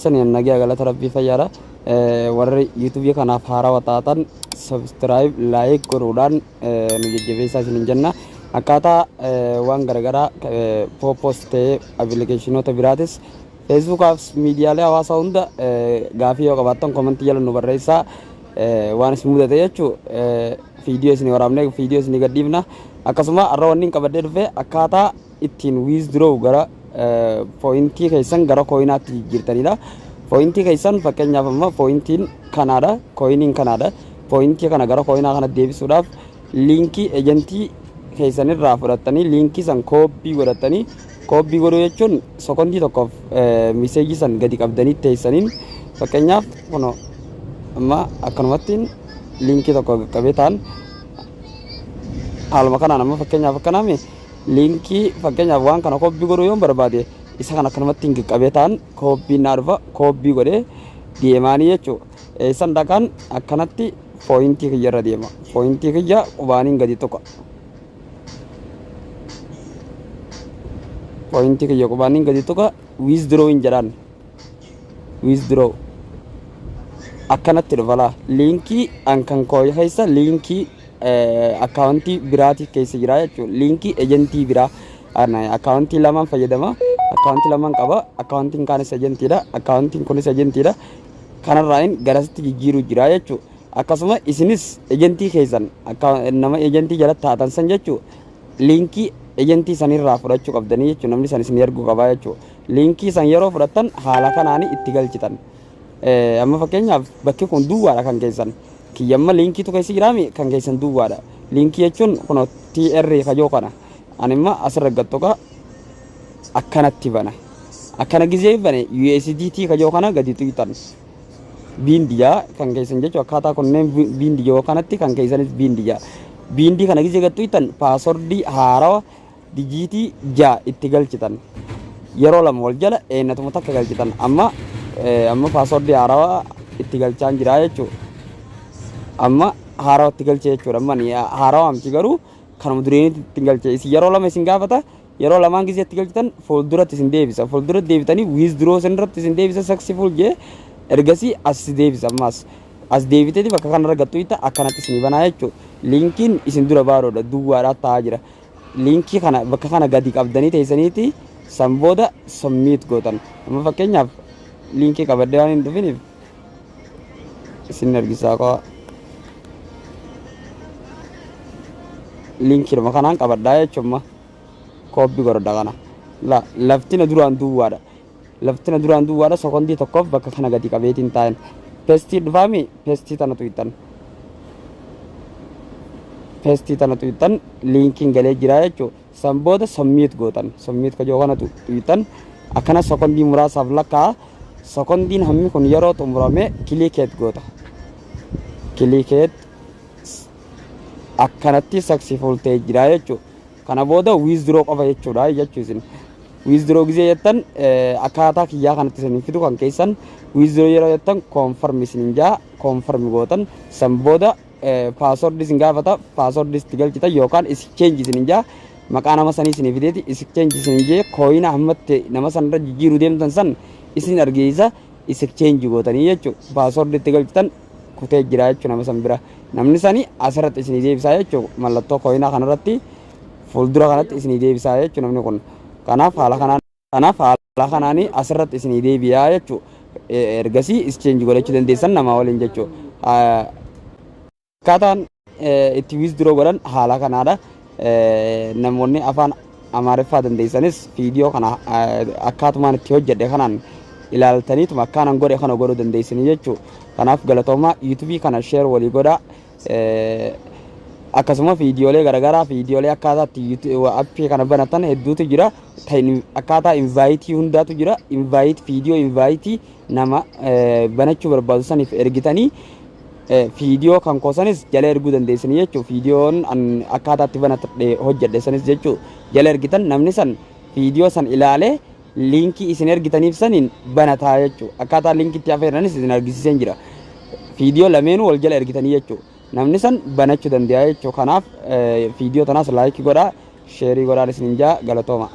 Saniin nagaa galata rabbii fayyaadha. Warri yuutuubii kanaaf haarawa taatan subscribe, like godhuudhaan nu jajjabeessaa isiniin jenna. Akkaataa waan garaagaraa pooppoos ta'ee appilikeeshinoota biraatis feesbuukaaf miidiyaalee hawaasaa hunda gaafii yoo qabaattan komentii jala nu barreessaa. Waan isin mudate jechuu viidiyoo isin waraabnee viidiyoo isin gadhiifna. Akkasuma har'a wanni hin qabadhee dhufe akkaataa ittiin withdraw gara pooyintii keessan gara kooyinaatti jijjiirtanidha. Pooyintii keessan fakkeenyaaf amma pooyintiin kanaadha, kooyiniin kanaadha. Pooyintii kana gara kooyinaa kana deebisuudhaaf liinkii ejentii keessanirraa fudhattanii liinkii san koopii godhattanii, koopii godhuu jechuun sekondii tokkoof miseejii san gadi qabdanii teessaniin, fakkeenyaaf kunoo amma akkanumattiin liinkii tokko qaqqabee ta'an haaluma kanaan amma fakkeenyaaf akkanaami liinkii fakkeenyaaf waan kana koppii godhuu yoon barbaade isa kana akkanumatti hin qaqqabee ta'an kooppiin naa dhufa, kooppii godhee deemaanii jechuudha. Eessan dhaqaan? Akkanatti pooyintii kiyya irra deema. Pooyintii kiyya qubaaniin gadi tuqa. Pooyintii kiyya qubaaniin gadi tuqa, withdrawing jedhaan. Withdraw akkanatti dhufa laa. Liinkii an kan koo keessa liinkii akkaawuntii biraatii keessa jira jechuudha. Liinkii ejentii biraa akkaawuntii lamaan fayyadama. Akkaawuntii lamaan qaba. Akkaawuntiin kaanis ejentiidha. Akkaawuntiin kunis ejentiidha. Kanarraayin garasitti jijjiiruu jira jechuudha. Akkasuma isinis ejentii keessan nama ejentii jala taatan san jechuudha. Liinkii ejentii sanirraa fudhachuu qabdanii jechuudha. Namni san isin erguu qabaa jechuudha. Liinkii san yeroo fudhattan haala kanaan itti galchitan. Amma fakkeenyaaf bakki kun duwwaadha kan keessan. Kiyyamma liinkiitu keessa jiraami, kan keessan duwwaadha. Liinkii jechuun kun TR kajoo kana. Ani imma asirra gattuqa akkanatti bana. Akkana gizee bane USDT kajoo kana gadi tuqxan. Biindiyaa kan keessan jechuun akkaataa kunneen biindiyoo kanatti kan keessanis biindiyaa. Biindii kana gizee gad tuqxan paaswordii haarawa dijiitii 6 itti galchitan. Yeroo lama wal jala eenyatuma takka galchitan. Amma amma paaswordii haarawaa itti galchaan jira jechuudha. Amma haarawaa itti galche jechuudha. Amma haarawaa miti garuu kanuma dureenitti itti galche. Isin yeroo lama isin gaafata. Yeroo lamaan gizee itti galchitan fuulduratti isin deebisa. Fuulduratti deebitanii withdraw isin irratti isin deebisa, successful jee ergasii as si deebisa ammaas. As deebiteeti bakka kanarra gattu akkanatti isinii banaa jechuudha. Liinkiin isin dura baaroodha, duwwaadhaa taa'aa jira. Liinkii kana bakka kana gadi qabdanii teessaniiti san booda submit gootan. Amma fakkeenyaaf liinkii qabadhee waan hin dhufiniif isin argisaa qofa. Liinkiidhuma kanaan qabadhaa jechuudha. Kooppi godhadha kana. La laftina duraan duwwaadha. Laftina duraan duwwaadha, sekondii tokkoof bakka kana gadi qabeetiin taa'en. Pestii dhufaami, pestii tana tuqxan. Pestii tana tuqxan, liinkiin galee jira jechuudha. San booda submit gootan. Submit kajoo kana tuqxan akkana sekondii muraasaaf lakkaa. Sekondiin hammi kun yeroo xumurame click goota. Click akkanatti successful ta'ee jira jechuudha. Kana booda withdraw qofa jechuudha jechuu isin. Withdraw gizee jettan akkaataa kiyyaa kanatti isin fidu, kan keessan withdraw yeroo jettan confirm isin jaa, confirm gootan. San booda password isin gaafata, password itti galchitan yookaan exchange isin jaa, maqaa nama sanii isin fideeti exchange isin jee, kooyina hammatti nama sanarra jijjiiruu deemtan san isin argeessa, exchange gootanii jechuudha. Password itti galchitan, kutee jira jechuudha nama san bira. Namni sani asirratti isinii deebisaa jechuudha. Mallattoo kooyinaa kanarratti fuuldura kanatti isinii deebisaa jechuudha namni kun. Kanaaf haala kanaan asirratti isinii deebi'aa jechuudha. Ergasii exchange godhachuu dandeessan namaa waliin jechuudha. Akkaataan itti withdraw godhan haala kanaadha. Namoonni afaan Amaariffaa dandeessanis viidiyoo kana akkaatumaan itti hojjedhe kanaan ilaaltaniituma akkaanan godhe kana godhuu dandeessanii jechuudha. Kanaaf galatoomaa, yuutuubii kana share walii godhaa. Akkasuma viidiyoolee garaagaraa, viidiyoolee akkaataa itti appii kana banatan hedduutu jira. Akkaataa invaayitii hundaatu jira. Invite viidiyoo invaayitii nama banachuu barbaadu saniif ergitanii viidiyoo kan koosanis jala erguu dandeessanii jechuudha. Viidiyoon akkaataa itti banatadhe hojjedhe sanis jechuudha. Jala ergitan, namni san viidiyoo san ilaalee liinkii isin ergitaniif saniin banataa jechuudha. Akkaataa liinkii itti afeeranis isin argisiiseen jira. Viidiyoo lameenuu wal jala ergitanii jechuudha. Namni san banachuu danda'a jechuudha. Kanaaf viidiyoo tanaas like godhaa, share godhaa isiniin jaa, galatooma.